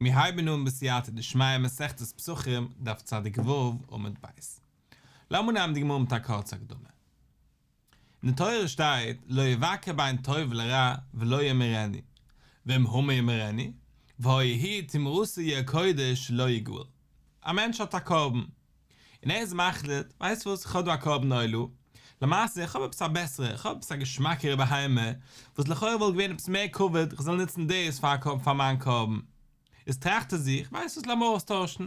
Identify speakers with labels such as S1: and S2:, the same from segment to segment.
S1: מיר הייבן אן בסייעתא דשמיא מסכת פסחים דף צדיק ו' עמוד ב'. לאמיר נעמען די גמרא מיט א קורצע הקדמה. אין די תורה שטייט לא יבקע בין טוב לרע ולא ימירנו, ואם המר ימירנו, והיה הוא תמורתו יהיה קודש לא יגאל. א מענטש האט א קרבן, און ער איז מחליט, ווייסט וואס, איך האב דא א קרבן עולה, למעשה איך האב עפעס א בעסערע, איך האב עפעס א געשמאקערע בהמה, וואס לכאורה וואלט געווען עפעס מער כבוד איך זאל נוצן דאס פאר פאר מיין קרבן. איז טראכט ער זיך, ווייסט וואס לאמיר אויסטוישן,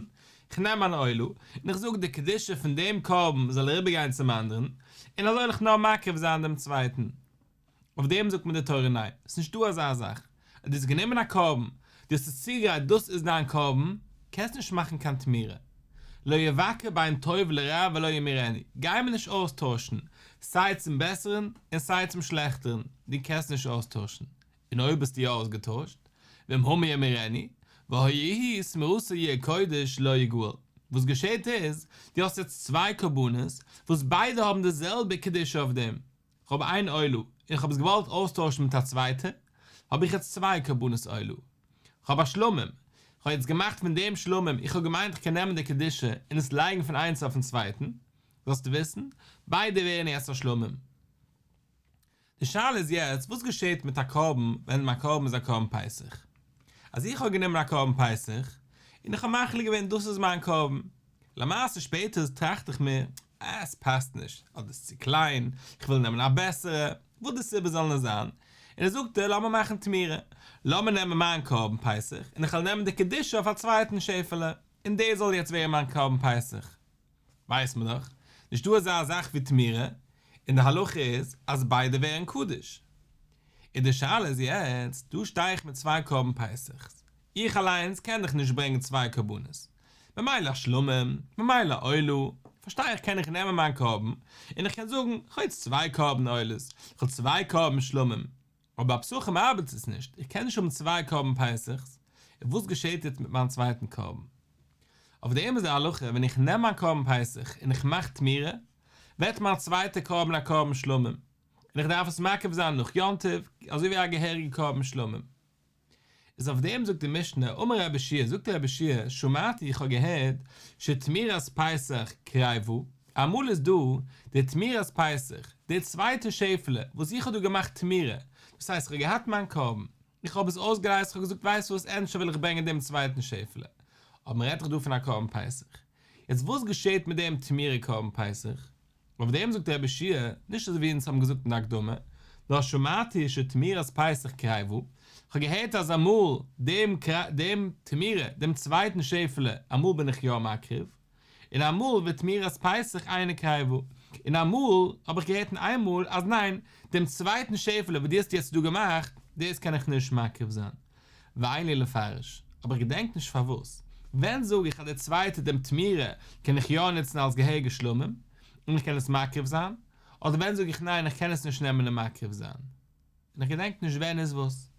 S1: איך נעם מיין עולה, און איך זאג די קדושה פון דעם קרבן זאל אריבערגיין צום אנדערן, און אזוי וועל איך נאר מקריב זיין דעם צווייטן. אויף דעם זאגט מיר די תורה ניין, ס'איז נישט דא אזא זאך, אז דו האסט גענומען א קרבן, דו האסט עס צוגעגרייט דאס איז דיין קרבן, קענסט נישט מאכן קיין תמורה. לא יבקע בין טוב לרע ולא ימירנו, גיי מיר נישט אויסטוישן, סיי צום בעסערן און סיי צום שלעכטערן, דו קענסט נישט אויסטוישן, און אויב האסטו יא אויסגעטוישט, ואם המר ימירנו, והיה הוא תמורתו יהיה קודש לא יגאל, וואס געשעט איז, דו האסט יעצט צוויי קרבנות, וואס ביידע האבן די זעלבע קדושה אויף דעם, כ'האב איין עולה און כ'האב עס געוואלט אויסטוישן מיט א צווייטע, האב איך יעצט צוויי קרבנות עולה. כ'האב א שלמים, כ'האב יעצט געמאכט פון דעם שלמים, איך האב געמיינט כ'קען נעמען די קדושה און עס לייגן פון איינס אויפן צווייטן, זאלסטו וויסן, ביידע ווערן יעצט א שלמים. די שאלה איז יעצט, וואס געשעט מיט א קרבן ווען מיין קרבן איז א קרבן פסח? אז איך האב גענומען א קרבן פסח, און איך האב מחליט געווען דאס איז מיין קרבן, למעשה שפעטער טראכט איך מיר, אה, עס פאסט נישט, אדער עס איז צו קליין, איך וויל נעמען א בעסערע, וואס די סיבה זאל נאר זיין, און ער זאגט דיר לאמיר מאכן תמורה, לאמיר נעמען מיין קרבן פסח, און איך וועל נעמען די קדושה אויף א צווייטן שעפעלע, און דאס זאל יעצט ווערן מיין קרבן פסח. ווייסט מען דאך, נישט דא אזא זאך ווי תמורה, און די הלכה איז אז ביידע ווערן קדוש. און די שאלה איז יעצט, דא שטיי איך מיט צוויי קרבן פסח'ס, איך אליינס קען דאך נישט ברענגען צוויי קרבנות, ממילא א שלמים, ממילא עולה, פארשטיי איך קען איך נעמען מיין קרבן, און איך קען זאגן, כ'האב יעצט צוויי קרבן עולות, כ'האב צוויי קרבן שלמים, אבער ביי פסחים ארבעט עס נישט, איך קען נישט האבן צוויי קרבן פסח'ס, און וואס געשעט יעצט מיט מיין צווייטן קרבן? אויף דעם איז די הלכה, ווען איך נעם מיין קרבן פסח און איך מאך תמורה, ווערט מיין צווייטע קרבן א קרבן שלמים, און איך דארף עס מקריב זיין נאך יום טוב, אזוי ווי א געהעריגע קרבן שלמים. איז אויף דעם זאגט די משנה, אמר רבי יהושע, זאגט רבי יהושע, שמעתי איך האב געהערט, שתמורת פסח קריבה, אמאל איז דא די תמורת פסח, די צווייטע שעפעלע וואס איך האב דא געמאכט תמורה, דאס הייסט איך האב געהאט מיין קרבן, איך האב עס אויסגעלייזט, איך האב געזאגט ווייסט וואס ענדערש וויל איך ברענגען דעם צווייטן שעפעלע, אבער מען רעדט דאך דא פון א קרבן פסח, יעצט וואס געשעט מיט דעם תמורה קרבן פסח? אויף דעם זאגט רבי יהושע, נישט אזוי ווי אונז האבן געזאגט אין די הקדמה, נאר שמעתי שתמורת פסח קריבה, כ'האב געהערט אז אמאל דעם דעם תמורה, דעם צווייטן שעפעלע, אמאל בין איך יא מקריב, און אמאל ותמורת פסח אינה קריבה, און אמאל האב איך געהערט אין איינמאל אז ניין, דעם צווייטן שעפעלע וואס דו האסט יעצט דא געמאכט, דאס קען איך נישט מקריב זיין. ואין לי לפרש, אבער איך געדענק נישט פארוואס. ווען זאג איך אז די צווייטע דעם תמורה קען איך יא נוצן אלס געהעריגע שלמים, און איך קען עס מקריב זיין, אדער ווען זאג איך ניין איך קען עס נישט נעמען און מקריב זיין. און איך געדענק נישט ווען איז וואס.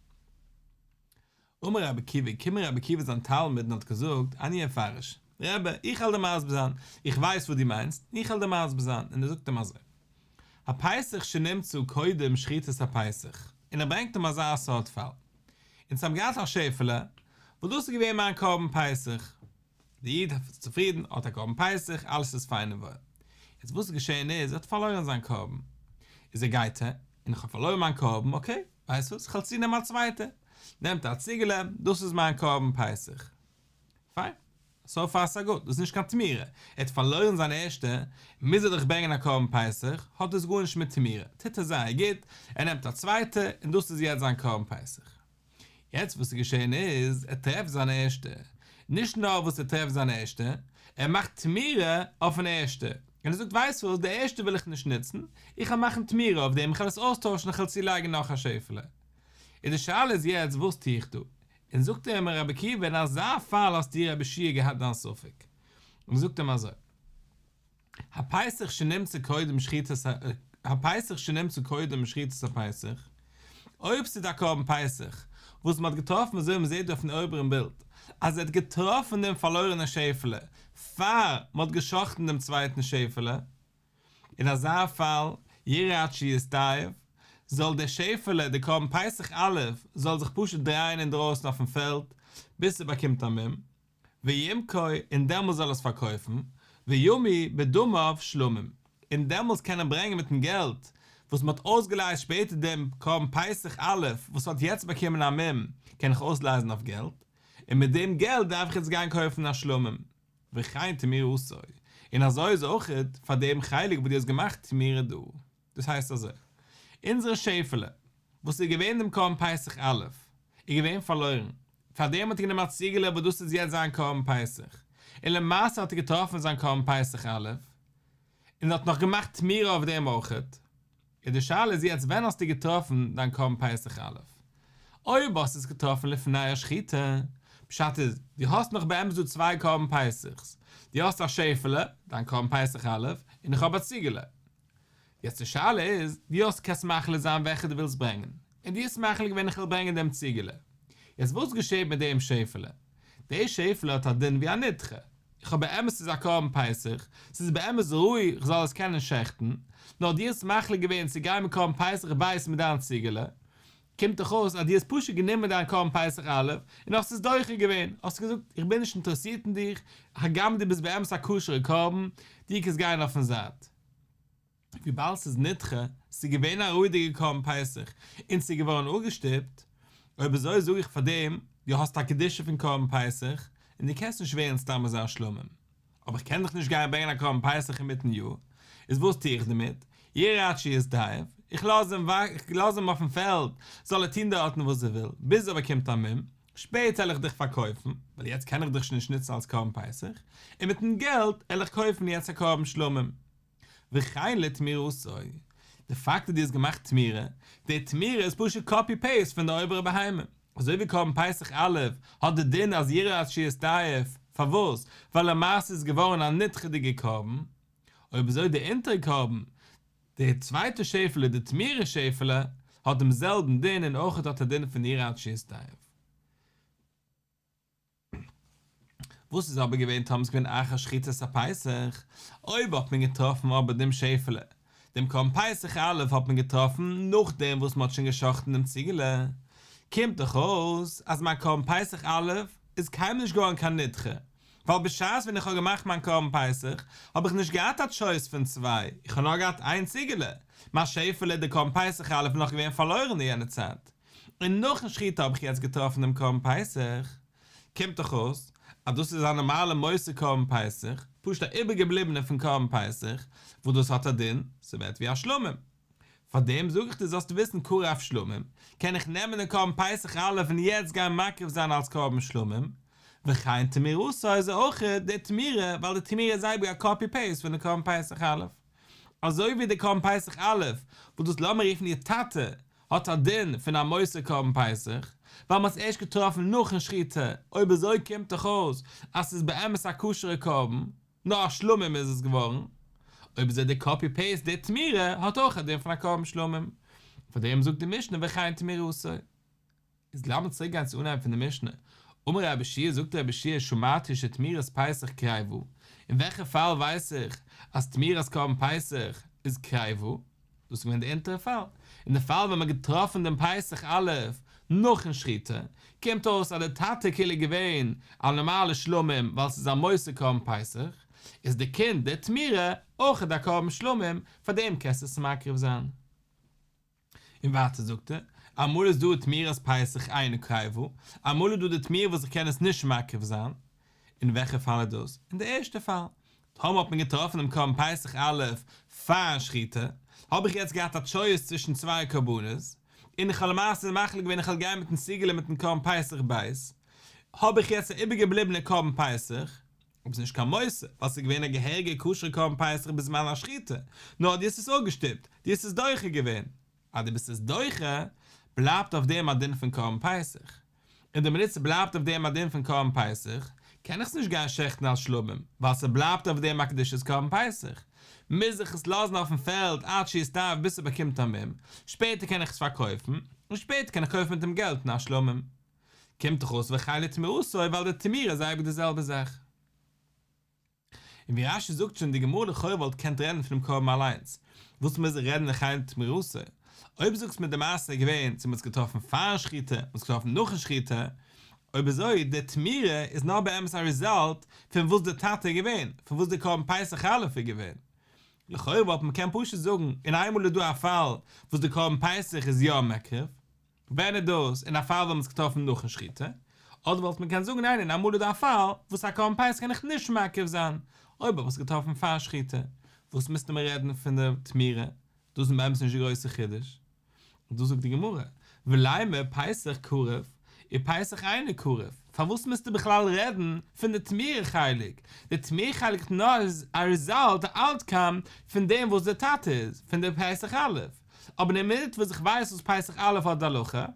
S1: אמר רבי עקיבא, געקומען רבי עקיבא זיין תלמיד און האט געזאגט, אני אפרש, רבי, איך וועל דיר מסביר זיין, איך ווייס וואס דו מיינסט, און איך וועל דיר מסביר זיין, און ער זאגט אים אזוי. הפסח שנמצא קודם שחיטת הפסח, און ער ברענגט אים אזא סארט פאל. אונז האבן געהאט א שעפעלע, וואס דאס איז געווען מיין קרבן פסח. דער איד איז צופרידן, האט א קרבן פסח, אלעס איז פיין און וואויל. יעצט וואס איז געשען איז, ער האט פארלוירן זיין קרבן. איז ער גייט ער, און איך האב פארלוירן מיין קרבן, אקעי, ווייסט וואס, כ'וועל צונעמען א צווייטע. נעמט א ציגעלע, דאס איז מיין קרבן פסח. פיין. סאו פאר סא גוד, דאס איז נישט קיין תמורה, ער האט פארלוירן זיין ערשטע, מוז ער דאך ברענגען א קרבן פסח, האט דאס גארנישט מיט תמורה, טוט ער זייער גוט, ער נעמט א צווייטע, און דאס איז יעצט זיין קרבן פסח. יעצט וואס איז געשען איז, ער טרעפט זיין ערשטע, נישט נאר וואס ער טרעפט זיין ערשטע, ער מאכט תמורה אויפן ערשטע, און ער זאגט ווייסט וואס, די ערשטע וויל איך נישט נוצן, איך וועל מאכן תמורה אויף דעם, איך וועל עס אויסטוישן, איך וועל צולייגן נאך א שעפעלע. און די שאלה איז יעצט וואס טו איך דא? און זאגט אים רבי עקיבא אין אזא פאל האסטו רבי יהושע געהאט דיין ספק, און זאגט אים אזוי, הפסח שנמצא קודם שחיטת הפסח שנמצא קודם שחיטת הפסח, אויב ס'איז א קרבן פסח וואס מ'האט געטראפן אזוי ווי מ'זעט דא אויפן אויבערן בילד אז ער האט געטראפן דעם פארלוירענע שעפעלע פאר מ'האט גע'שחט'ן דעם צווייטן שעפעלע, אין אזא פאל, ירעה עד שיסתאב. זאל דער שעפעלע, דער קרבן פסח א', זאל זיך פשוט דרייען אינדרויסן אויפן פעלד, ביז ס'באקומט א מום, וימכור, און דעמאלס זאל ער עס פארקויפן, וימיר בדמיו שלמים, און דעמאלס קען ער ברענגען מיטן געלט וואס מ'האט אויסגעלייזט שפעטער דעם קרבן פסח א' וואס האט יעצט באקומען א מום, קען איך אויסלייזן אויף געלט, און מיט דעם געלט דארף איך יעצט גיין קויפן א שלמים. וכן תמורתו, און אזוי איז אויכעט פאר דעם חלק וואס דו האסט געמאכט תמורה דא. דאס הייסט אזוי, אונזערע שעפעלע, וואס איז געווען דעם קרבן פסח א', איז געווען פארלוירן, פארדעם האט ער גענומען א ציגעלע וואס דאס איז יעצט זיין קרבן פסח, און למעשה האט ער געטראפן זיין קרבן פסח א', און האט נאך געמאכט תמורה אויף דעם אויכעט. און די שאלה איז יעצט ווען האסטו געטראפן דיין קרבן פסח א'? אויב האסטו עס געטראפן לפני השחיטה, פשט איז, דו האסט נאך באמת דא צוויי קרבן פסח'ס, דו האסט א שעפעלע, דיין קרבן פסח א', און איך האב א ציגעלע. יעצט די שאלה איז, דו האסט קענסט מחליט זיין וועלכע דו ווילסט ברענגען, און דו האסט מחליט געווען איך וויל ברענגען דעם ציגעלע. יעצט וואס געשעט מיט דעם שעפעלע? די שעפעלע האט א דין ווי א נדחה, איך האב באמת ס'איז א קרבן פסח, ס'איז באמת ראוי איך זאל עס קענען שעכטן, נאר דו האסט מחליט געווען צו גיין מיט קרבן פסח ב' מיט דיין ציגעלע, קומט דאך אויס אז דו האסט פשוט גענומען דיין קרבן פסח א' און האסט עס דוחה געווען, האסט געזאגט איך בין נישט אינטערעסירט אין דיך, הגם דו ביסט באמת א כשר'ע קרבן, דו קענסט גיין אויפן זייט. וויבאלד ס'איז נדחה, ס'איז געווען א ראוי'דיגע קרבן פסח און ס'איז געווארן אפגעשטופט, אויב אזוי זאג איך פאר דעם, דו האסט א קדושה פון קרבן פסח און דו קענסט נישט ווערן סתם אזא שלמים. אבער איך קען דאך נישט גיין ברענגען א קרבן פסח אינמיטן יאר, איז וואס טו איך דערמיט? ירעה עד שיסתאב, איך לאז אים איך לאז אים אויפן פעלד, זאל ער טון דארטן וואס ער וויל, ביז ער באקומט א מום, שפעטער וועל איך דיך פארקויפן, ווייל יעצט קען איך דיך שוין נישט נוצן אלס קרבן פסח, און מיטן געלט וועל איך קויפן יעצט א קרבן שלמים. וכן לתמורתו, די פאקט אז דו האסט געמאכט תמורה, די תמורה איז פשוט קאפי פעיסט פון די אויבערע בהמה, אזוי ווי קרבן פסח א' האט די דין אז ירעה עד שיסתאב, פארוואס? ווייל למעשה איז געווארן א נדחה'דיגע קרבן, אויב אזוי די אונטערע קרבן, די צווייטע שעפעלע, די תמורה שעפעלע, האט דעם זעלבן דין און אויכעט האט א דין פון ירעה עד שיסתאב. וואס איז אבער געווען טאמער ס'איז געווען אחר שחיטת הפסח? אויב האט מען געטראפן אבער דעם שעפעלע, דעם קרבן פסח א' האט מען געטראפן נאכדעם וואס מ'האט שוין גע'שחט'ן דעם ציגעלע, קומט דאך אויס אז מיין קרבן פסח א' איז קיינמאל נישט געווארן קיין נדחה, ווייל בשעת ווען איך האב געמאכט מיין קרבן פסח האב איך נישט געהאט א טשויס פון צוויי, איך האב נאר געהאט איין ציגעלע, מיין שעפעלע דער קרבן פסח א' איז נאך געווען פארלוירן אין יענע צייט. און נאכן שחיטה האב איך יעצט געטראפן דעם קרבן פסח, קומט דאך אויס אז דאס איז א נארמאלע מותר קרבן פסח, פשוט א איבערגעבליבענע פון קרבן פסח, וואס דאס האט א דין, ס'ווערט ווי א שלמים. פארדעם זאג איך דיר זאלסטו וויסן קרב שלמים, קען איך נעמען דעם קרבן פסח א' און יעצט גיין מקריב זיין אלס קרבן שלמים, וכן תמורתו איז אויך די תמורה, ווייל די תמורה איז אייביג א קאפי פעיסט פון די קרבן פסח א'. אזוי ווי די קרבן פסח א', וואס דאס לאמיר רופן איר טאטע, האט א דין פון א מותר קרבן פסח, ווייל מ'האט עס ערשט געטראפן נאכן שחיטה, אויב אזוי קומט דאך אויס אז ס'איז באמת א כשר'ע קרבן, נאר א שלמים איז עס געווארן. אויב אזוי די קאפי פעיסט די תמורה האט אויך א דין פון א קרבן שלמים. פאר דעם זאגט די משנה וכן תמורתו. איז לאמיר צוריק גיין צו אנהייב פון די משנה, אמר רבי יהושע זאגט רבי יהושע שמעתי שתמורת פסח קריבה, אין וועלכע פאל ווייס איך אז תמורת קרבן פסח איז קריבה? דאס איז געווען די אונטערע פאל, אין די פאל ווען מען האט געטראפן דעם פסח א' נאכן שחיטה, קומט אויס אז די טאטע כאילו איז געווען א נארמאלע שלמים ווייל ס'איז א מותר קרבן פסח, איז די קינד די תמורה אויך א קרבן שלמים, פאר דעם קענסטו עס מקריב זיין. און ווייטער זאגט ער, אמאל איז דא תמורת פסח אינה קריבה, אמאל איז דא די תמורה וואס איך קען עס נישט מקריב זיין, אין וועלכע פאל איז דאס? אין די ערשטע פאל, טאמער האט מען געטראפן דעם קרבן פסח א' פארן שחיטה, האב איך יעצט געהאט א טשויס צווישן צוויי קרבנות, און איך האב למעשה מחליט געווען איך וועל גיין מיטן ציגעלע מיטן קרבן פסח ב', האב איך יעצט א איבערגעבליבענע קרבן פסח, אבער ס'איז נישט קיין מותר, ווייל ס'איז געווען א געהעריגע כשר'ע קרבן פסח בזמן השחיטה, נאר דו האסט עס אפגעשטופט, דו האסט עס דוחה געווען. אז דו ביסט עס דוחה, בלייבט אויף דעם א דין פון קרבן פסח. און די מינוט ס'בלייבט אויף דעם א דין פון קרבן פסח, קען איך עס נישט גיין שעכטן אלס שלמים, ווייל ס'בלייבט אויף דעם א קדושת קרבן פסח. מוז איך עס לאזן אויפן פעלד עד שיסתאב ביז ס'באקומט א מום, שפעטער קען איך עס פארקויפן, און שפעטער קען איך קויפן מיט דעם געלט א שלמים. קומט דאך אויס וכן לתמורתו ווייל די תמורה איז אייביג די זעלבע זאך. און ווי רש"י זאגט שוין די גמרא לכאורה וואלט געקענט רעדן פונעם קרבן אליינס, וואס מוז ער רעדן וכן תמורתו? אויב זאגסט מיר די מעשה איז געווען צו מ'האט עס געטראפן פארן שחיטה, מ'האט עס געטראפן נאכן שחיטה, אויב אזוי די תמורה איז נאר באמת א ריזאלט פון וואס די טאטע איז געווען, פון וואס די קרבן פסח א' איז געווען. לכאורה וואלט מען קען פשוט זאגן, און איינמאל איז דא א פאל וואס די קרבן פסח איז יא מקריב, ווען איז דאס אין א פאל ווען מ'האט עס געטראפן נאכן שחיטה, אדער וואלט מען קען זאגן ניין אין אמאל איז דא א פאל וואס א קרבן פסח קען איך נישט מקריב זיין, אויב האב איך עס געטראפן פאר שחיטה, וואס מוזטו מיר רעדן פון די תמורה, דאס איז באמת נישט די גרויסע חידוש. און דא זאגט די גמרא, ולימא פסח קרב ופסח אינו קרב, פארוואס מוזטו בכלל רעדן פון די תמורה חלק, די תמורה חלק איז נאר א ריזאלט, א אוטקאם, פון דעם וואס די טאטע איז, פון די פסח א', אבער אין די מינוט וואס איך ווייס וואס פסח א' האט די הלכה,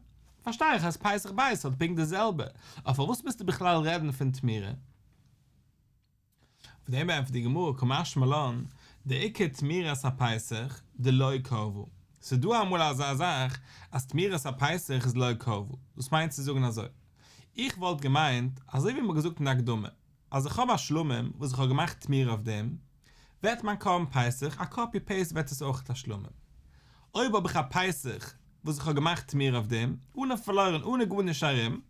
S1: פארשטיי איך אז פסח ב' האט פונקט די זעלבע, אבער פארוואס מוזטו בכלל רעדן פון תמורה? אויף דעם ענטפערט די גמרא קא משמע לן, דאיכא תמורת הפסח דלא קרבה, ס'איז דא אמאל אזא זאך אז תמורת הפסח איז לא קרבה, דאס מיינט צו זאגן אזוי, איך וואלט געמיינט, אזוי ווי מ'האט געזאגט אין די הקדמה, אז איך האב א שלמים וואס איך האב געמאכט תמורה אויף דעם, ווערט מיין קרבן פסח א קאפי פעיסט ווערט עס אויכעט א שלמים. אויב האב איך א פסח וואס איך האב געמאכט תמורה אויף דעם, אנע פארלוירן אנע גארנישט ארום,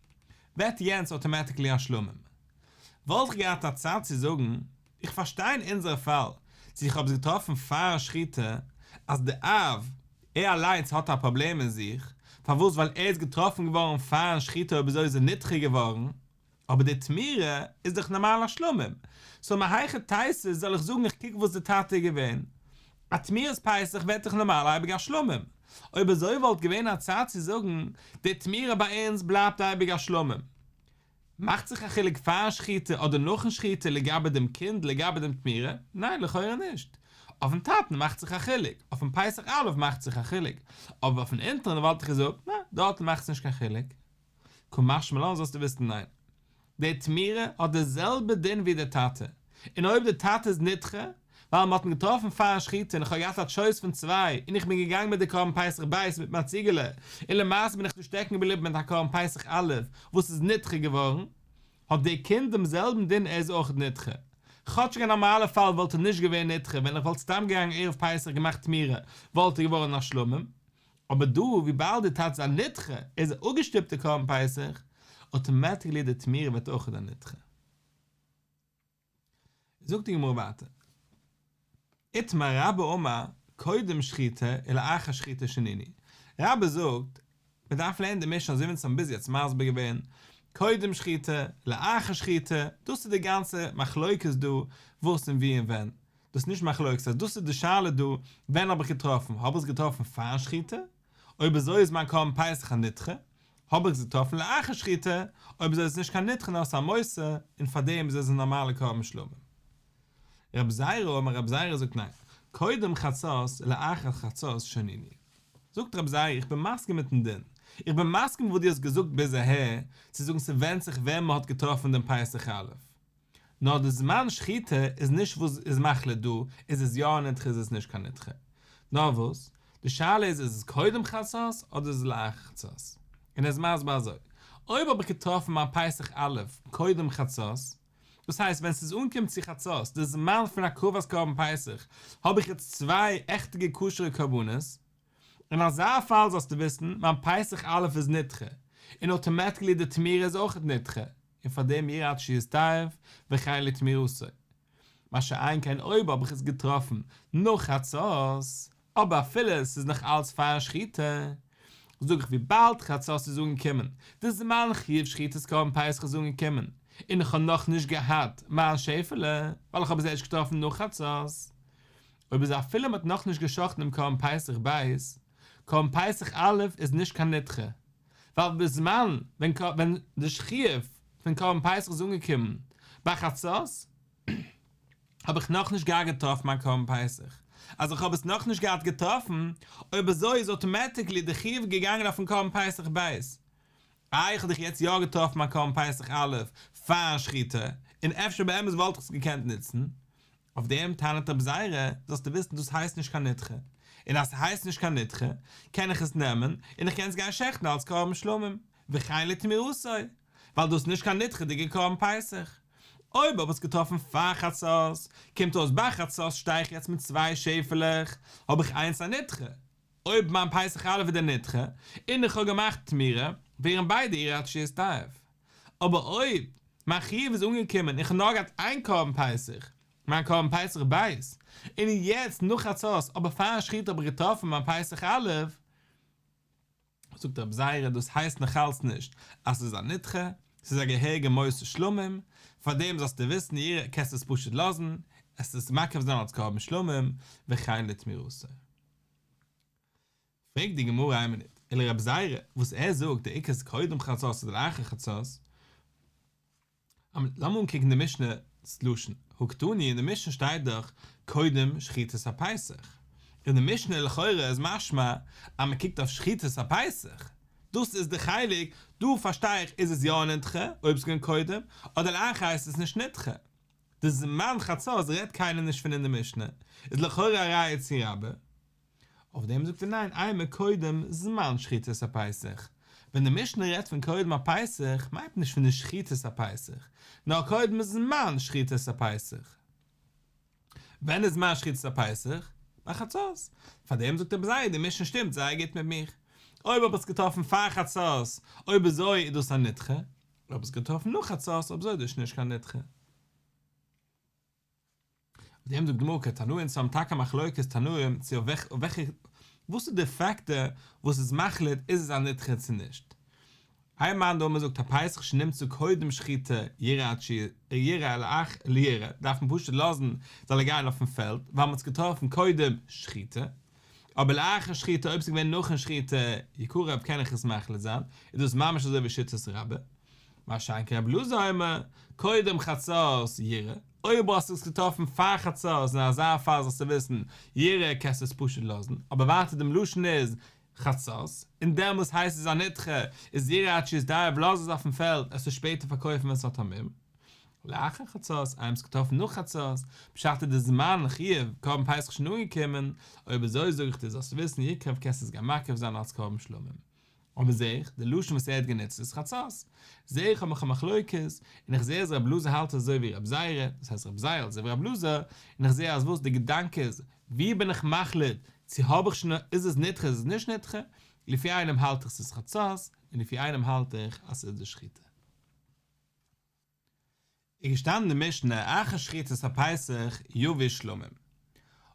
S1: ווערט יענץ אוטומעטיקלי א שלמים. וואלט איך געהאט א צד צו זאגן, איך פארשטיי אין אונזערע פאל, צו איך האב עס געטראפן פארן שחיטה, אז די אב, ער אליינס האט א פראבלעם אין זיך, פארוואס ווייל ער איז געטראפן געווארן פארן שחיטה אויב אזוי איז ער נדחה געווארן, אבער די תמורה איז דאך נארמאל א שלמים, סאו מהיכי תיתי זאל איך זאגן איך קוק וואס די טאטע איז געווען, א תמורת פסח ווערט דאך נארמאל אייביג א שלמים, אויב אזוי וואלט געווען א צד צו זאגן די תמורה ביי אונז בלייבט אייביג א שלמים. מאכט זיך א חילוק פארן שחיטה אדער נאכן שחיטה לגבי דעם קינד לגבי דעם תמורה? ניין לכאורה נישט. אויפן טאטן מאכט זיך א חילוק, אויפן פסח א' מאכט זיך א חילוק, אבער אויפן אונטערן וואלט איך געזאגט ניין דארטן מאכט עס נישט קיין חילוק. קא משמע לן זאלסטו וויסן ניין. די תמורה האט די זעלבע דין ווי די טאטע, און אויב די טאטע איז נדחה ווייל מ'האט אים געטראפן פארן שחיטה און איך האב געהאט א טשויס פון צוויי און איך בין געגאנגען מיט די קרבן פסח ב' מיט מיין ציגעלע און למעשה בין איך דא שטעקן געבליבן מיט א קרבן פסח א' וואס איז נדחה געווארן, האט די קינד דעם זעלבן דין ער איז אויך נדחה. כאטשיג אין א נארמאלע פאל וואלט ער נישט געווען נדחה ווען איך וואלט סתם געגאנגען ערב פסח געמאכט תמורה וואלט ער געווארן א שלמים, אבער דא וויבאלד די טאטע איז א נדחה איז א אפגעשטופטע קרבן פסח, אוטומעטיקלי די תמורה ווערט אויך א נדחה. זאגט די גמרא ווייטער, איתמר רבה אמר קודם שחיטה ולאחר שחיטה שנינו, רבה זאגט מען דארף לערנען די משנה אזוי ווי אונז האבן ביז יעצט מסביר געווען, קודם שחיטה, לאחר שחיטה, דאס איז די גאנצע מחלוקת דא וואס און ווי און ווען, דאס איז נישט מחלוקת, אז דאס איז די שאלה דא, ווען האב איך געטראפן, האב איך עס געטראפן פארן שחיטה? אויב אזוי איז מיין קרבן פסח א נדחה, האב איך עס געטראפן לאחר שחיטה, אויב אזוי איז עס נישט קיין נדחה נאר עס איז א מותר, און פארדעם איז עס א נארמאלע קרבן שלמים. רב זירא אמר רב זירא זאגט ניין, קודם חצות ולאחר חצות שנינו. זאגט רב זירא איך בין מסכים מיטן דין, איך בין מסכים וואס דו האסט געזאגט ביז אהער, צו זאגן ס'ווענדט זיך ווען מ'האט געטראפן דעם פסח א', נאר די זמן שחיטה איז נישט וואס איז מחליט דא, איז עס יא א נדחה איז עס נישט קיין נדחה. נאר וואס, די שאלה איז איז עס קודם חצות אדער איז עס לאחר חצות. און ער איז מסביר אזוי, אויב האב איך געטראפן מיין פסח א' קודם חצות, דאס הייסט ווען ס'איז אנגעקומען צו חצות, די זמן פון הקרבת קרבן פסח, האב איך יעצט צוויי עכטיגע כשר'ע קרבנות, אין אזא פאל זאלסטו וויסן, מיין פסח א' איז נדחה, און אוטומעטיקלי די תמורה איז אויכעט נדחה, און פאר דעם יראה עד שיסתאב וכן לתמורתו. מה שאין כן אויב האב איך עס געטראפן נאך חצות, אבער אפילו עס איז נאך אלץ פארן שחיטה, זאג איך וויבאלד חצות איז אנגעקומען, די זמן חיוב שחיטת קרבן פסח איז אנגעקומען, און איך האב נאך נישט געהאט מיין שעפעלע, ווייל איך האב עס ערשט געטראפן נאך חצות, אויב איז אפילו מען האט נאך נישט גע'שחט'ן דעם קרבן פסח ב', קרבן פסח א' איז נישט קיין נדחה, ווייל בזמן ווען ווען די חיוב פון קרבן פסח איז אנגעקומען ביי חצות, האב איך נאכנישט געהאט געטראפן מיין קרבן פסח, אז איך האב עס נאכנישט געהאט געטראפן, אויב אזוי איז אוטומעטיקלי די חיוב געגאנגען אויפן קרבן פסח ב'. איי איך האב דאך יעצט יא געטראפן מיין קרבן פסח א' פארן שחיטה, און אפשר באמת וואלט איך עס געקענט נוצן, אויף דעם טענה'ט רב זירא, זאלסטו וויסן דאס הייסט נישט קיין נדחה, און אז ס'הייסט נישט קיין נדחה, קען איך עס נעמען און איך קען עס גיין שעכטן אלס קרבן שלמים, וכן לתמורתו, ווייל דאס איז נישט קיין נדחה'דיגע קרבן פסח. אויב האב איך עס געטראפן פאר חצות, קומט אויס ביי חצות שטיי איך יעצט מיט צוויי שעפעלעך, האב איך איינס א נדחה. אויב מיין פסח א' איז דער נדחה, און איך האב געמאכט תמורה, ווערן ביידע ירעה עד שיסתאב. אבער אויב מיין חיוב איז אנגעקומען און איך האב נאר געהאט איין קרבן פסח, מיין קרבן פסח ב', און יעצט נאך חצות אבער פארן שחיטה האב איך געטראפן מיין פסח א', זאגט רבי זירא דאס הייסט נאכאלץ נישט אז ס'איז א נדחה, ס'איז א געהעריגע מותר שלמים, פארדעם זאלסטו וויסן ירעה קענסט עס פשוט לאזן, עס איז מקריב זיין אלס קרבן שלמים, וכן לתמורתו. פרעגט די גמרא איין מינוט, ולרבי זירא, וואס ער זאגט דער עיקר איז קודם חצות אדער לאחר חצות, לאמיר אנקוקן די משנה'ס לשון, הא קתני, אין די משנה שטייט דאך קודם שחיטת הפסח, אין די משנה לכאורה איז משמע אז מען קוקט אויף שחיטת הפסח, דאס איז די חלק, דא פארשטיי איך איז עס יא נדחה אויב עס איז געווען קודם, אדער לאחר הייסט עס נישט נדחה. די זמן חצות רעדט קיינער נישט פון אין די משנה, איז לכאורה א ראיה צו רבה. אויף דעם זאגט ער ניין אימא קודם זמן שחיטת הפסח, ווען די משנה רעדט פון קודם הפסח מיינט נישט פון די שחיטת הפסח, נאר קודם זמן שחיטת הפסח. ווען איז זמן שחיטת הפסח? ביי חצות. פאר דעם זאגט רבי זירא די משנה שטימט זייער גוט מיט מיך. אויב האב איך עס געטראפן פאר חצות, אויב אזוי איז דאס א נדחה, אויב האב איך עס געטראפן נאך חצות, אויב אזוי איז דאס נישט קיין נדחה. אויף דעם זאגט די גמרא כתנאי אונז האבן טאקע א מחלוקת תנאים צו אויף וועלכע וואס איז די פעקטער וואס איז מחליט איז עס א נדחה צו נישט. איין מאן דאמר זאגט הפסח שנמצא קודם שחיטה ירעה עד שירעה לאח לירעה דארף מען פשוט לאזן זאל ער גיין אויפן פעלד ווייל מען האט עס געטראפן קודם שחיטה אבער לאחר שחיטה אויב עס איז געווען נאכן שחיטה יקרב קען איך עס מחליט זיין איז דאס ממש אזוי ווי שיטת רבה מה שאין כן רבי אלעזר אומר, קודם חצות ירעה, אויב האסטו עס געטראפן פאר חצות אין אזא פאל זאלסטו וויסן, ירעה קענסטו עס פשוט לאזן, אבער ווייטער דעם לשון איז חצות, און דעמאלס הייסט עס א נדחה, איז ירעה עד שיזדאב לאז עס אויפן פעלד, עס שפעטער פארקויפן ווען עס האט א מום. לאחר חצות, איינמאל ס'איז געטראפן נאך חצות, פשט איז די זמן חיוב קרבן פסח שוין אנגעקומען, אויב אזוי זאג איך דיר זאלסטו וויסן יקרב קענסט עס גיין מקריב זיין אלס קרבן שלמים. אבער זעה איך, די לשון וואס ער האט גענוצט איז חצות. זעה איך האב איך א מחלוקת, און איך זעה אז רבי אלעזר האלט אזוי ווי רבי זירא, דאס הייסט רבי זירא האלט אזוי ווי רבי אלעזר, און איך זעה אז וואס די געדאנק איז, ווי בין איך מחליט צו האב איך שוין, איז עס נדחה איז עס נישט נדחה, לפי איינעם האלט איך ס'איז חצות, און לפי איינעם האלט איך אז ס'איז די שחיטה. איז געשטאנען אין די משנה אחר שחיטת הפסח יביא שלמים.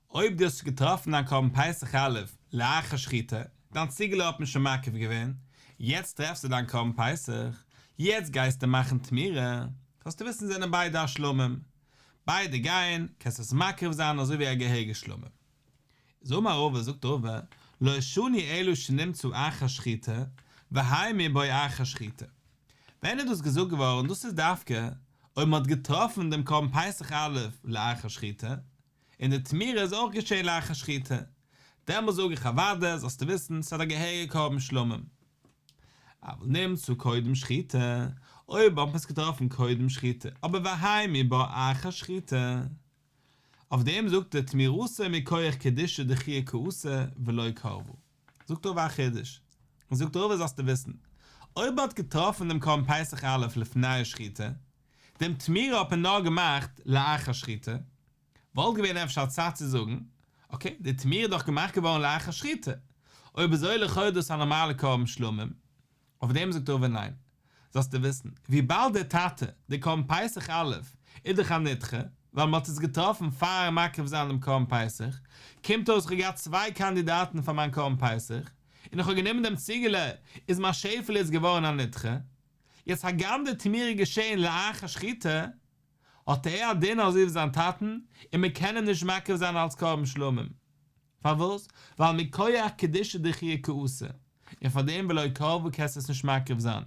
S1: אויב דו האסט געטראפן דיין קרבן פסח א' לאחר שחיטה, דיין ציגעלע האט מען שוין מקריב געווען, יעצט טרעפסטו דיין קרבן פסח, יעצט גייסטו מאכן תמורה, זאלסטו וויסן זענען ביידע א שלמים. ביידע גייען, קענסט עס מקריב זיין אזוי ווי א געהעריגע שלמים. איז אמר רבא, זאגט רבא, לא שנו אלא שנמצא אחר שחיטה, והיימו בו אחר שחיטה. ווען איז דאס געזאגט געווארן? דאס איז דווקא אויב מען האט געטראפן דעם קרבן פסח א' לאחר שחיטה, און די תמורה איז אויך געשען לאחר שחיטה, דעמאלס זאג איך אוודאי זאלסטו וויסן ס'איז א געהעריגע קרבן שלמים. אבל נמצא קודם שחיטה, אויב האט מען עס געטראפן קודם שחיטה, אבער והיימו בה אחר שחיטה, אויף דעם זאגט ער תמורתו מכח קדושה דחויי קאתי ולא קרבה. זאגט רבא א חידוש. און זאגט רבא זאלסטו וויסן, אויב מ'האט געטראפן דעם קרבן פסח א' לפני השחיטה, דעם תמורה האט מען נאר געמאכט לאחר שחיטה, וואלט געווען אפשר א צד צו זאגן, אקעי, די תמורה איז דאך געמאכט געווארן לאחר שחיטה, אויב אזוי לכאו' איז דאס א נארמאלע קרבן שלמים, אויף דעם זאגט רבא ניין, זאלסטו וויסן, וויבאלד דער טאטע, דער קרבן פסח א', איז דאך א נדחה, ווייל מען האט עס געטראפן פארן מקריב זיין דעם קרבן פסח, קומט אויס איך האב געהאט צוויי קאנדידאטן פאר מיין קרבן פסח, און איך האב גענומען דעם ציגעלע, איז מיין שעפעלע איז געווארן א נדחה. יעצט הגם די תמורה איז געשען לאחר שחיטה, האט ער א דין אזוי ווי זיין טאטן, און מען קען אים נישט מקריב זיין אלס קרבן שלמים. פארוואס? ווייל מכח קדושה דחויי קאתי, און פאר דעם ולא קרבה קענסטו עס נישט מקריב זיין,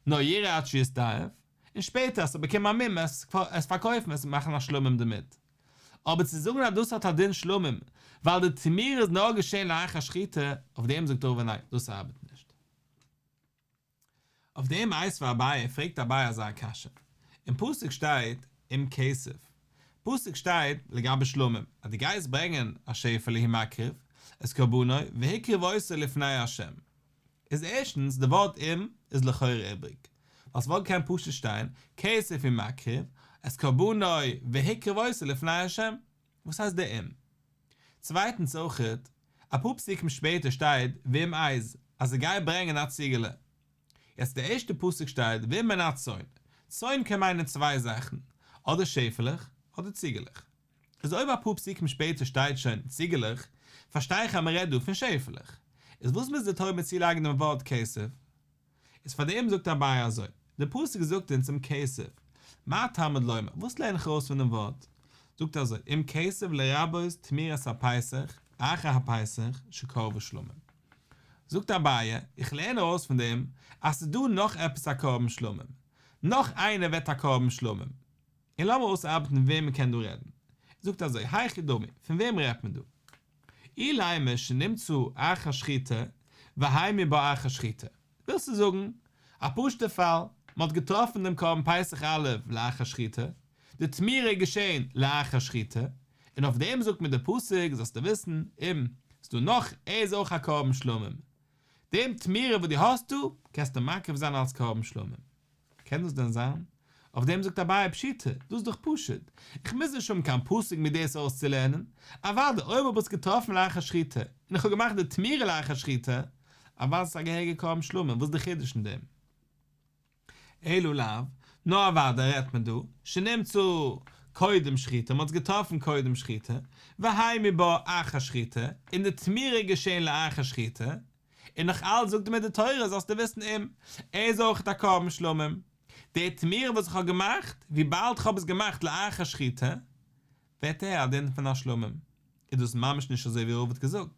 S1: נאר ירעה עד שיסתאב, און שפעטער אז ס'האט באקומען א מום עס עס פארקויפן עס מאכן א שלמים דערמיט. אבער צו זאגן אז דאס האט א דין שלמים ווייל די תמורה איז נאר געשען לאחר שחיטה, אויף דעם זאגט רבא ניין, דאס ארבעט נישט. אויף דעם איתיביה אביי פרעגט אביי אזא קשיא, אין פסוק שטייט אם כסף, פסוק שטייט לגבי שלמים אז דו גייסט ברענגען א שעפעלע הוא מקריב את קרבנו והקריב אותו לפני ה', איז ערשטנס די ווארט אם איז לכאורה איבריג, ווייל ס'וואלט געקענט פשוט שטיין כסף הוא מקריב את קרבנו והקריב אותו לפני ה', וואס הייסט די אם? צווייטנס אויכעט. אפאר פסוקים שפעטער שטייט ואם עז אז ער גייט ברענגען א ציגעלע. יעצט די ערשטע פסוק שטייט ואם מן הצאן, צאן קען מיינען צוויי זאכן, אדער שעפעלעך אדער ציגעלעך. איז אויב אפאר פסוקים שפעטער שטייט שוין ציגעלעך, פארשטיי איך אז מען רעדט דא פון שעפעלעך. איז וואס מוז די תורה מיר צולייגן דעם ווארט כשב? איז פאר דעם זאגט אביי אזוי, די פסוק זאגט אונז אם כשב, מה תלמוד לומר, וואס לערן איך ארויס פון דעם ווארט? זאגט אזוי, אם כשב לרבות תמורת הפסח, אחר הפסח, שקרבה שלמים. זאגט אביי, איך לערן ארויס פון דעם אז ס'איז דא נאך עפעס א קרבן שלמים, נאך איינער ווערט א קרבן שלמים. און לאמיר אויסארבעטן וועם מ'קען דא רעדן. זאגט אזוי, היכי דמי, פון וועם רעדט מען דא? אילימא שנמצאה אחר שחיטה והיימו בה אחר שחיטה. ווילסטו זאגן, א פשוט'ע פאל, מ'האט געטראפן דעם קרבן פסח א' לאחר שחיטה, די תמורה איז געשען לאחר שחיטה, און אויף דעם זאגט מיר דער פסוק זאלסטו וויסן, אם, ס'דא נאך, ער איז אויך א קרבן שלמים. דעם תמורה וואס דו האסט דא, קענסטו מקריב זיין אלס קרבן שלמים. קען דאס דען זיין? אויף דעם זאגט אביי פשיטא, דאס איז דאך פשוט, איך מוז נישט האבן קיין פסוק מיר דאס אויסצולערנען, אוודאי אויב האב איך עס געטראפן לאחר שחיטה, און איך האב געמאכט די תמורה לאחר שחיטה, אוודאי איז עס א געהעריגע קרבן שלמים, וואס איז די חידוש אין דעם? אלא לאו, נאר אוודאי רעדט מען דא, שנמצאה קודם שחיטה, מען האט עס געטראפן קודם שחיטה, והיימו בה אחר שחיטה, און די תמורה איז געשען לאחר שחיטה, און נאך אלץ זאגט מיר די תורה זאלסטו וויסן אם, ער איז אויך א קרבן שלמים, די תמורה וואס איך האב געמאכט, וויבאלד איך האב עס געמאכט לאחר שחיטה, ווערט ער א דין פון א שלמים. איז דאס ממש נישט אזוי ווי רבא האט געזאגט.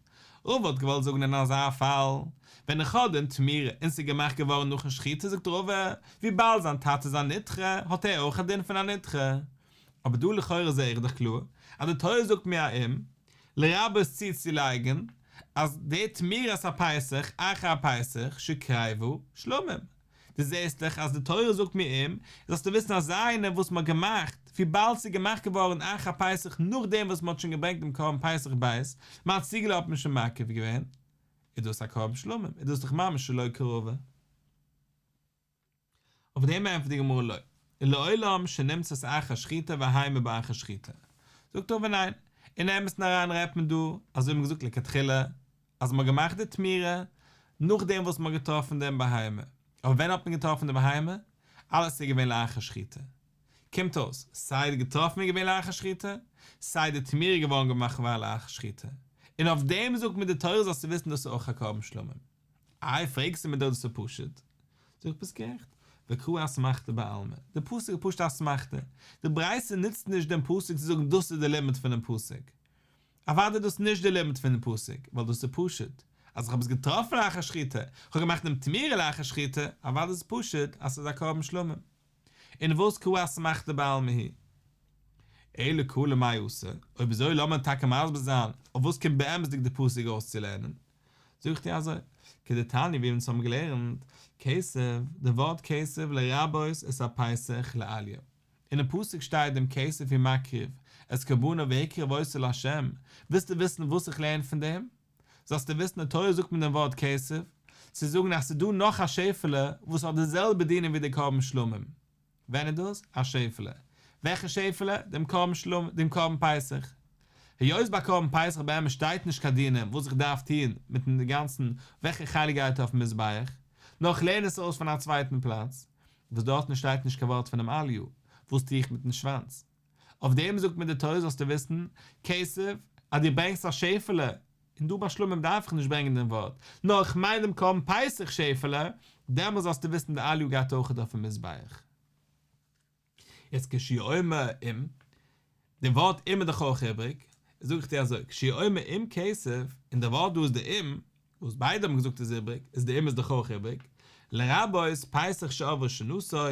S1: רבא האט געוואלט זאגן אין אזא פאל, ווען איך האב דעם תמורה און ס'איז געמאכט געווארן נאכן שחיטה זאגט רבא, וויבאלד זיין טאטע איז א נדחה, האט ער אויך א דין פון א נדחה. אבער דא לכאורה זעה איך דאך קלאר, אז די תורה זאגט מיר א אם, לרבות צוצולייגן אז די תמורת הפסח אחר הפסח שקרבה שלמים, דו זעסט דאך אז די תורה זאגט מיר אם, זאלסטו וויסן אז איינער וואס מ'האט געמאכט, וויבאלד ס'איז געמאכט געווארן אחר הפסח נאכדעם וואס מ'האט שוין געברענגט דעם קרבן פסח ב', מיין ציגעלע האט מען שוין מקריב געווען, איז דאס א קרבן שלמים, איז דאס דאך ממש שלא כרבא. אויף דעם ענטפערט די גמרא לא, לעולם שנמצאת אחר שחיטה והיימו בה אחר שחיטה. זאגט רבא ניין, אין אמת'ן אריין רעדט מען דא, אזוי ווי מ'האט געזאגט לכתחילה, אז מ'האט געמאכט די תמורה נאכדעם וואס מ'האט געטראפן דעם בהמה, אבער ווען האט מען געטראפן די בהמה? אלעס איז געווען לאחר שחיטה. קומט אויס, סיי די געטראפן איז געווען לאחר שחיטה, סיי די תמורה איז געווארן געמאכט געווארן לאחר שחיטה. און אויף דעם זאגט מיר די תורה זאלסטו וויסן דאס איז אויך א קרבן שלמים. איי פרעגסטו מיר דא דאס איז פשוט? זאג איך ביסט גערעכט, וקרא אסמכתא בעלמא, די פסוק איז פשוט א אסמכתא, די ברייתא נוצט נישט דעם פסוק צו זאגן דאס איז די לימוד פונעם פסוק, אוודאי איז דאס נישט די לימוד פונעם פסוק, ווייל דאס איז פשוט, אז איך האב עס געטראפן לאחר שחיטה, איך האב געמאכט דעם תמורה לאחר שחיטה, אוודאי איז עס פשוט אז ס'איז א קרבן שלמים. און וואס קרא אסמכתא בעלמא היא? אלא קרא למאי אתא, אויב אזוי לאמיר טאקע מסביר זיין אויף וואס קומט באמת'דיג די פסוק אויסצולערנען. זאג איך דיר אזוי, כדתניא ווי אונז האבן געלערנט, כשב, די ווארט כשב לרבות את הפסח לאליה. אינעם פסוק שטייט דעם כשב הוא מקריב את קרבנו והקריב אותו לה', ווילסטו וויסן וואס איך לערן פון דעם? זאלסטו וויסן די תורה זאגט מיר דעם ווארט כשב, צו זאגן אז ס'איז דא נאך א שעפעלע וואס האט די זעלבע דינים ווי די קרבן שלמים. ווען איז דאס? א שעפעלע. וועלכע שעפעלע? דעם קרבן שלמים, דעם קרבן פסח. היות ביי קרבן פסח באמת שטייט נישט קיין דינים וואס איך דארף טון מיטן גאנצן וועלכע חלק גייט אויפן מזבח, נאר איך לערן עס אויס פון א צווייטן פלאץ, וואס דארטן שטייט נישט קיין ווארט פונעם אליה, וואס טו איך מיטן שוואנץ? אויף דעם זאגט מיר די תורה זאלסטו וויסן, כשב, אז דו ברענגסט א שעפעלע, און דא ביי שלמים דארף איך נישט ברענגען דעם ווארט, נאר איך מיין דעם קרבן פסח שעפעלע, דעמאלס זאלסטו וויסן די אליה גייט אויכעט אויפן מזבח. יעצט כשהוא אומר אם, די ווארט אם איז דאך אויך איבריג, זאג איך דיר אזוי, כשהוא אומר אם כשב, און די ווארט דא איז די אם, וואס ביידע האבן געזאגט איז איבריג, איז די אם איז דאך אויך איבריג, לרבות פסח שעברה שנתו,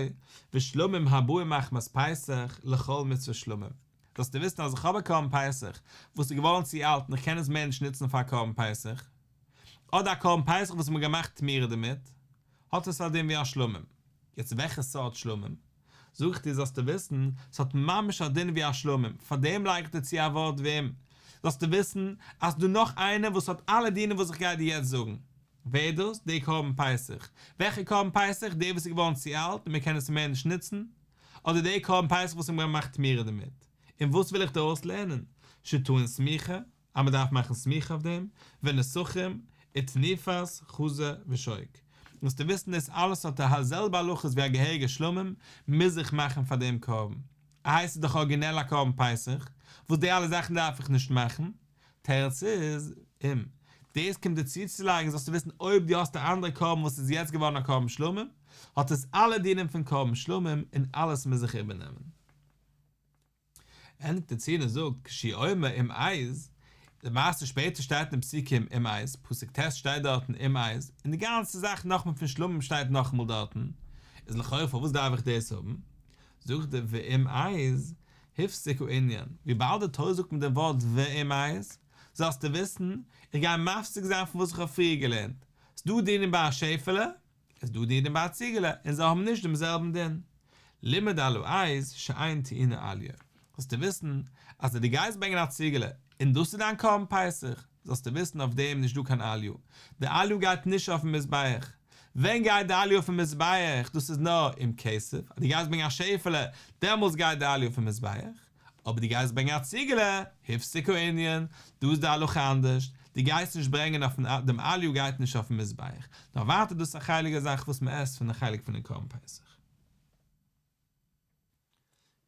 S1: ושלמים הבאים מחמת פסח, לכל מצוות שלמים. זאלסטו וויסן אז איך האב א קרבן פסח וואס איז געווארן צו אלט און איך קען עס מער נישט נוצן פאר א קרבן פסח, אדער א קרבן פסח וואס מ'האט געמאכט תמורה דערמיט, האט עס א דין ווי א שלמים. יעצט וועלכע סארט שלמים? זאג איך דיר זאלסטו וויסן, ס'האט ממש א דין ווי א שלמים, פארדעם לייג איך דיר צו א ווארט ואם, זאלסטו וויסן אז ס'דא נאך איינער וואס האט אלע דינים וואס איך גיי דיר יעצט זאגן. ווער איז דאס? דער קרבן פסח. וועלכע קרבן פסח? דער וואס איז געווארן צו אלט און מען קען עס מער נישט נוצן? אדער דער קרבן פסח וואס מ'האט געמאכט תמורה דערמיט? און וואס וויל איך דיר אויסלערנען? שטעון סמיכה? אז מען דארף מאכן סמיכה אויף דעם, ונסכים, ותנופת חזה ושוק. זאלסטו וויסן דאס אלעס האט די זעלבע הלכות ווי א געהעריגע שלמים, מוז איך מאכן פאר דעם קרבן. איי ס'איז דאך ארגינעל א קרבן פסח, וואס די אלע זאכן דארף איך נישט מאכן? תירוץ איז, אם. דאס קומט דיר צוצולייגן זאלסטו וויסן אויב דו האסט א אנדערע קרבן וואס איז יעצט געווארן א קרבן שלמים, האט עס אלע דינים פון קרבן שלמים און אלעס מוז זיך איבערנעמען. ענדיגט ער צו און ער זאגט כשהוא אומר אם עז, למעשה שפעטער שטייט אין פסוקים אם עז, פסוק ט' שטייט דארטן אם עז, און די גאנצע זאך נאכמאל פון שלמים שטייט נאכאמאל דארטן, איז לכאורה פארוואס דארף איך דאס האבן? זאגט ער ואם עז, הפסיק הענין, וויבאלד די תורה זאגט מיט דעם ווארט ואם עז, זאלסטו וויסן, איך גיי מפסיק זיין פון וואס איך האב פריער געלערנט, ס'דא דינים ביי א שעפעלע, איז דא דינים ביי א ציגעלע און זיי האבן נישט דעם זעלבן דין. לימד על העז שאין טעונה אליה. זאלסטו וויסן אז אז דו גייסט ברענגען א ציגעלע און דאס איז דיין קרבן פסח, זאלסטו וויסן אויף דעם נישט דא קיין אליה. די אליה גייט נישט אויפן מזבח. ווען גייט די אליה אויפן מזבח? דאס איז נאר אם כשב, אז דו גייסט ברענגען א שעפעלע, דעמאלטס גייט די אליה אויפן מזבח. אבער דו גייסט ברענגען א ציגעלע, הפסיק הענין, דא איז די הלכה אנדערש, דו גייסט נישט ברענגען אויפן, דעם אליה גייט נישט אויפן מזבח, נאר ווייטער דאס איז א הייליגע זאך וואס מען עסט פון די חלק פונעם קרבן פסח.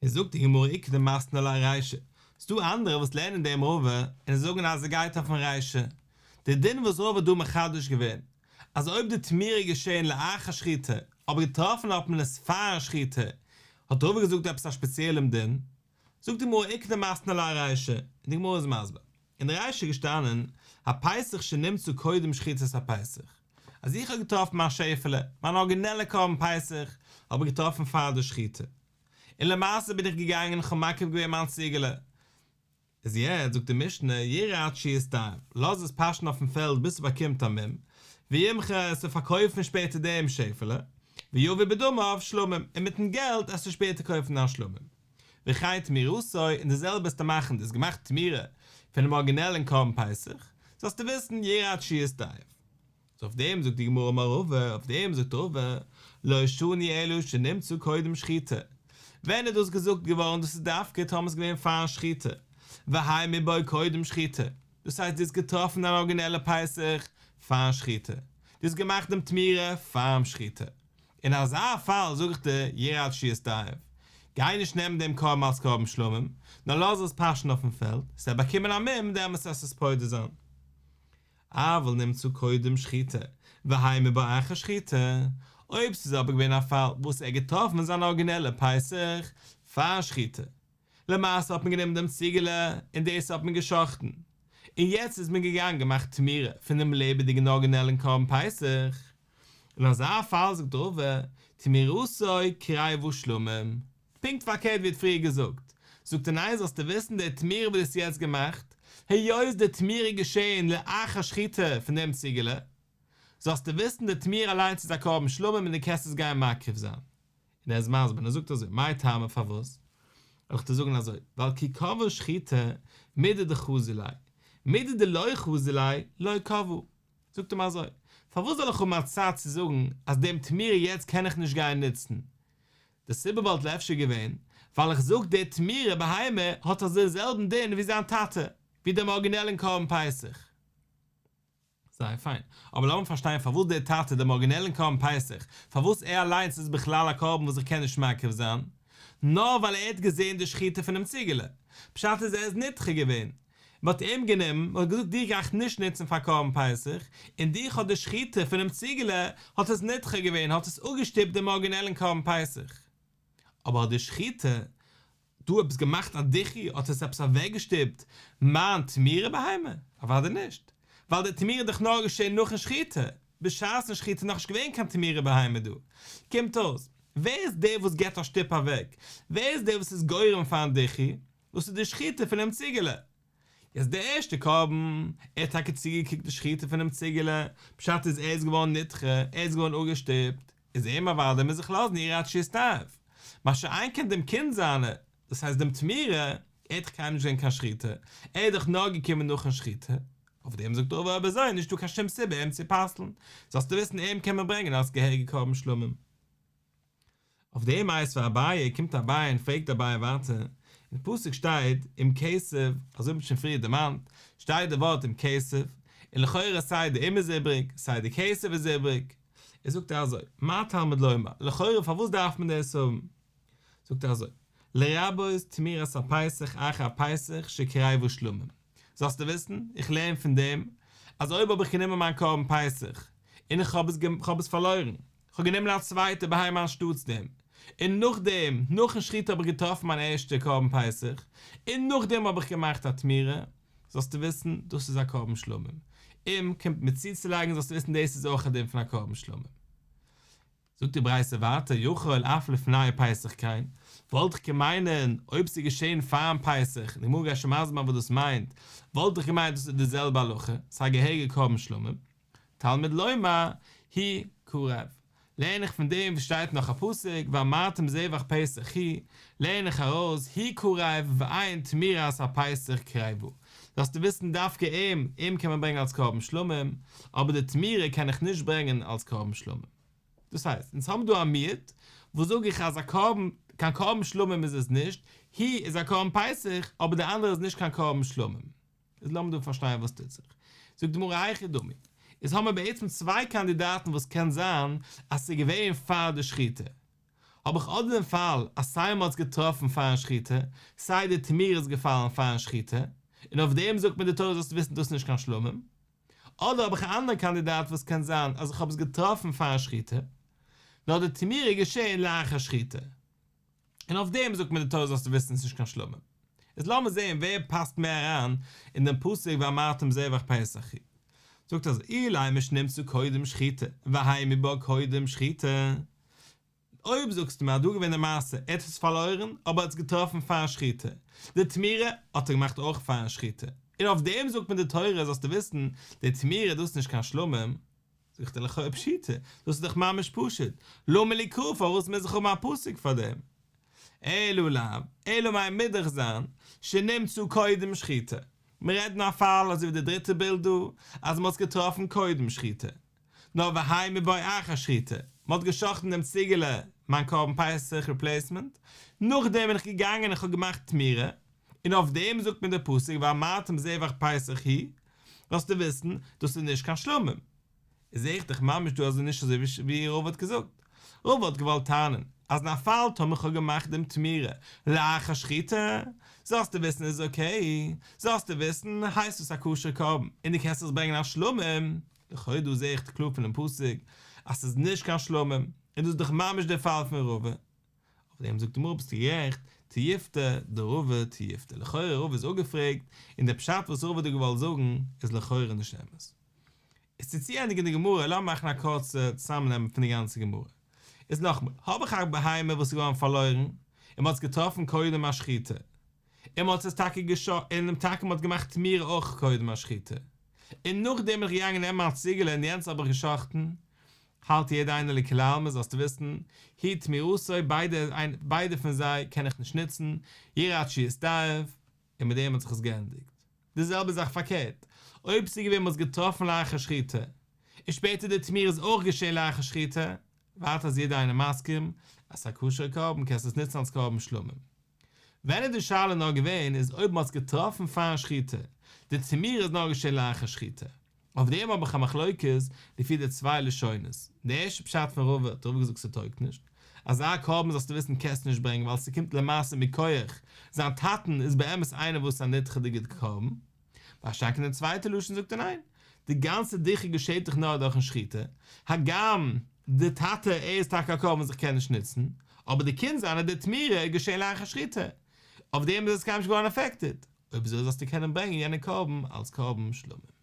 S1: איז זאגט די גמרא איכא דמתני לה ארישא, ס'דא אנדערע וואס לערנען דעם רבא און זאגן אז עס גייט אויפן רישא, די דין וואס רבא האט דא מחדש געווען, אז אויב די תמירה איז געשען לאחר שחיטה, אבער געטראפן האט מען עס פארן שחיטה, האט רבא געזאגט עפעס א שפעציעלעם דין? זאגט די גמרא איכא דמתני לה ארישא, און די גמרא איז מסביר. אין די רישא איז געשטאנען, הפסח שנמצא קודם שחיטת הפסח, אז איך האב געטראפן מיין שעפעלע, מיין ארגינעלע קרבן פסח, האב איך געטראפן פאר די שחיטה, און למעשה בין איך געגאנגען און כ'האב מקריב געווען מיין ציגעלע, איז יעצט זאגט די משנה, ירעה עד שיסתאב, לאז עס פאשן אויפן פעלד ביז ס'באקומט א מום, וימכור עסטו פארקויפן שפעטער דעם שעפעלע, ויביא בדמיו שלמים, און מיטן געלט עסטו שפעטער קויפן דיין שלמים. וכן תמורתו, און די זעלבע עסטו מאכן, דו האסט געמאכט תמורה פונעם ארגינעלן קרבן פסח, זאלסטו וויסן, ירעה עד שיסתאב. איז אויף דעם זאגט די גמרא אמר רבא, אויף דעם זאגט רבא, לא שנו אלא שנמצא קודם שחיטה, ווען איז דאס געזאגט געווארן דאס איז דווקא טאמער ס'איז געווען פארן שחיטה, והעמיד בו קודם שחיטה, דאס הייסט דו האסט געטראפן דיין ארגינעלע פסח פארן שחיטה, דו האסט געמאכט דעם תמורה פארן שחיטה, אין אזא פאל זאג איך דיר ירעה עד שיסתאב, גיי נישט נעמען דעם קרבן אלס קרבן שלמים, נאר לאז עס פאשן אויפן פעלד, ס'וועט באקומען א מום דעמאלטס וועסטו עס פודה זיין. אבל נמצא קודם שחיטה, והעמיד בו אחר שחיטה, אויב ס'איז אבער געווען א פאל וואס ער האט געטראפן זיין ארגינעלע פסח פאר שחיטה, למעשה האט מען גענומען דעם ציגעלע און דאס האט מען גע'שחט'ן, און יעצט איז מען געגאנגען געמאכט תמורה פון דעם לעבעדיגן ארגינעלן קרבן פסח, אין אזא פאל זאגט רבא, תמורתו קריבה שלמים, פונקט פארקערט ווי ער האט פריער געזאגט, זאגט ער ניין זאלסטו וויסן די תמורה וואס דו האסט יעצט געמאכט, היות די תמורה איז געשען לאחר שחיטה פון דעם ציגעלע, זאלסטו וויסן די תמורה אליינס איז א קרבן שלמים און דו קענסט עס גיין מקריב זיין. און ער איז מסביר און ער זאגט אזוי, מאי טעמא פארוואס? וועל איך דיר זאגן אזוי, ווייל כי קבעה שחיטה מידי דחזי ליה, מידי דלא חזי ליה, לא קבעה. זאגט אים אזוי, פארוואס זאל איך האבן א צד צו זאגן אז דעם תמורה יעצט קען איך נישט גיין נוצן? די סיבה וואלט אפשר געווען, ווייל איך זאג די תמורה בהמה האט אזוי זעלבן דין ווי זיין טאטע, ווי דעם ארגינעלן קרבן פסח. זייער פיין, אבער לאמיר פארשטיין פארוואס דער טאטע דעם ארגינעלן קרבן פסח, פארוואס ער אליינס איז בכלל א קרבן וואס איך קען נישט מקריב זיין, נאר ווייל ער האט געזען די שחיטה פונעם ציגעלע, פשט איז ער איז נדחה געווען, מען האט אים גענומען, מען האט געזאגט דיך גיי איך נישט נוצן פאר קרבן פסח, און דיך האט די שחיטה פונעם ציגעלע האט עס נדחה געווען, האט עס אפגעשטופט דעם ארגינעלן קרבן פסח. אבער האט די שחיטה דא עפעס געמאכט א דיחוי, האט עס עפעס אוועקגעשטופט מיין תמורה בהמה? אוודאי נישט, ווייל די תמורה איז דאך נאר געשען נאכן שחיטה, בשעת'ן שחיטה איז נאכנישט געווען קיין תמורה בהמה דא. קומט אויס, ווער איז דער וואס געבט א שטופ אוועק? ווער איז דער וואס איז גורם פארן דיחוי? דאס איז די שחיטה פונעם ציגעלע. יעצט דער ערשטער קרבן, ער האט טאקע צוגעקוקט די שחיטה פונעם ציגעלע, פשט איז ער איז געווארן נדחה, ער איז געווארן אפגעשטופט, איז אים אוודאי מוז איך לאזן ירעה עד שיסתאב. מה שאין כן דעם קינד זיינע, דאס הייסט דעם תמורה, ער האט דאך קיינמאל נישט געזען קיין שחיטה, ער איז דאך נאר געקומען נאכן שחיטה, אויף דעם זאגט רבא אויב אזוי איז נישטא קיין שום סיבה אים צו פסל'ן, זאלסטו וויסן אים קען מען ברענגען אלס געהעריגע קרבן שלמים. אויף דעם מיתיב אביי, קומט אביי און פרעגט אביי ווייטער, אין פסוק שטייט אם כסף, אזוי ווי מ'האט שוין פריער דערמאנט, שטייט די ווארט אם כסף, און לכאורה סיי די אם איז איבריג, סיי די כסף איז איבריג. ער זאגט אזוי, מה תלמוד לומר, לכאורה פארוואס דארף מען דאס האבן? זאגט ער אזוי, לרבות תמורת הפסח אחר הפסח שקריבה שלמים, זאלסטו וויסן, איך לערן פון דעם, אז אויב האב איך גענומען מיין קרבן פסח, און איך האב עס איך האב עס פארלוירן, איך האב גענומען א צווייטע בהמה אנשטאטס דעם, און נאכדעם, נאכן שחיטה האב איך געטראפן מיין ערשטע קרבן פסח, און נאכדעם האב איך געמאכט א תמורה, זאלסטו וויסן, דאס איז א קרבן שלמים. אם קומט מיר צוצולייגן זאלסטו וויסן דאס איז אויך א דין פון א קרבן שלמים. זאגט די ברייתא ווייטער יכול אף לפני פסח כן, וואלט איך געמיינט אויב ס'איז געשען פארן פסח, די גמרא גייט שוין מסביר זיין וואס דאס מיינט, וואלט איך געמיינט דאס איז די זעלבע הלכה, ס'איז א געהעריגע קרבן שלמים, תלמוד לומר הוא קרב, לערן איך פון דעם וואס שטייט נאך א פסוק ואמרתם זבח פסח הוא, לערן איך ארויס הוא קרב ואין תמורת הפסח קריבה, זאלסטו וויסן דווקא אים, אים קען מען ברענגען אלס קרבן שלמים, אבער די תמורה קען איך נישט ברענגען אלס קרבן שלמים. דאס הייסט, אונז האבן דא א מיעוט, וואס זאג איך אז א קרבן, קיין קרבן שלמים איז עס נישט, הוא איז א קרבן פסח, אבער די אנדערע איז נישט קיין קרבן שלמים. איז לאמיר דא פארשטיין וואס טוט זיך. זאגט די גמרא היכי דמי, איז האבן מיר בעצם צוויי קאנדידאטן וואס קען זיין אז ס'איז געווען פאר די שחיטה. האב איך אדער דעם פאל אז סיי מ'האט עס געטראפן פארן שחיטה, סיי די תמורה איז געפאלן פארן שחיטה, און אויף דעם זאגט מיר די תורה זאלסטו וויסן דאס איז נישט קיין שלמים. אדער האב איך א אנדערע קאנדידאט וואס קען זיין אז איך האב עס געטראפן פארן שחיטה, נאר די תמורה איז געשען לאחר שחיטה. און אויף דעם זאגט מיר די תורה זאלסטו וויסן עס איז נישט קיין שלמים. איז לאמיר זעהן ווער פאסט מער אריין אין דעם פסוק ואמרתם זבח פסח הוא. זאגט אזוי אילימא שנמצא קודם שחיטה והעמיד בה קודם שחיטה. אויב זאגסטו מיר אז דא געווען די מעשה ער האט עס פארלוירן אבער ער האט עס געטראפן פארן שחיטה, די תמורה האט ער געמאכט אויך פארן שחיטה, און אויף דעם זאגט מיר די תורה זאלסטו וויסן די תמורה דאס איז נישט קיין שלמים, זאג איך דיר לכאו' פשיטא, דאס איז דאך ממש פשוט, למה לי קרא פארוואס מוז איך האבן א פסוק פאר דעם? אלא לאו, אלא מאי מוז דאך זיין, שנמצא קודם שחיטה, מיר רעדן א פאל אזוי ווי די דריטע בילד דא, אז מען האט עס געטראפן קודם שחיטה, נאר והעמיד בו אחר שחיטה, מען האט גע'שחט'ן דעם ציגעלע, מיין קרבן פסח ריפלעיסמענט, נאכדעם בין איך געגאנגען און כ'האב געמאכט תמורה, און אויף דעם זאגט מיר דער פסוק ואמרתם זבח פסח הוא, זאלסטו וויסן, דאס איז נישט קיין שלמים. איז זעה איך דאך ממש דא אז נישט אזוי ווי רבא האט געזאגט. רבא האט געוואלט טענה'ן, אז אין א פאל טאמער כ'האב געמאכט דעם תמורה לאחר שחיטה, זאלסטו וויסן איז אקעי, זאלסטו וויסן הייסט עס א כשר קרבן און דו קענסט עס ברענגען א שלמים, לכאו' דא זעה איך קלאר פונעם פסוק אז ס'איז נישט קיין שלמים, און דאס איז דאך ממש דער פאל פון רבא. אויף דעם זאגט די גמרא ביסטו גערעכט, תיובתא דרבא תיובתא, לכאורה רבא איז אפגעפרעגט, און דער פשט וואס רבא האט דא געוואלט זאגן איז לכאורה נישט אמת. איז צו צוענדיגן די גמרא, לאמיר מאכן א קורצע צוזאמנעם פון די גאנצע גמרא. איז נאכאמאל, האב איך א בהמה וואס איז געווארן פארלוירן, און מען האט עס געטראפן קודם השחיטה, און מען האט עס טאקע געש און טאקע מען האט געמאכט תמורה אויך קודם השחיטה, און נאכדעם בין איך געגאנגען נעמען א ציגעלע און יענץ האב איך גע'שחט'ן, האלט יעדער איינער לכולי עלמא זאלסטו וויסן, הוא תמורתו ביידע ביידע פון זיי קען איך נישט נוצן, ירעה עד שיסתאב, און מיט דעם האט זיך עס געענדיגט. די זעלבע זאך פארקערט, אויב ס'איז געווען מ'האט עס געטראפן לאחר שחיטה, און שפעטער די תמורה איז אויך געשען לאחר שחיטה, ווייטער איז יעדער איינער מסכים אז ס'איז א כשר'ע קרבן קענסט עס נוצן אלס קרבן שלמים. ווען איז די שאלה נאר געווען איז אויב מ'האט עס געטראפן פארן שחיטה, די תמורה איז נאר געשען לאחר שחיטה. אויף דעם האב איך א מחלוקת לפי די צוויי לשונות. די ערשטע פשט פון רבא האט רבא געזאגט ס'טויגט נישט. אזא קרבן זאלסטו וויסן קענסטו נישט ברענגען ווייל ס'קומט למעשה מכח זיין טאטן איז באמת איינער וואס איז א נדחה'דיגע קרבן. מה שאין כן די צווייטע לשון זאגט ער ניין, די גאנצע דיחוי געשעט דאך נאר דורכן שחיטה, הגם די טאטע ער איז טאקע א קרבן וואס איך קען נישט נוצן, אבער די קינד זיינע די תמורה איז געשען לאחר שחיטה, אויף דעם איז עס קיינמאל נישט געווארן אפעקטעד, אויב אזוי זאלסטו קענען ברענגען יענע קרבן אלס קרבן שלמים.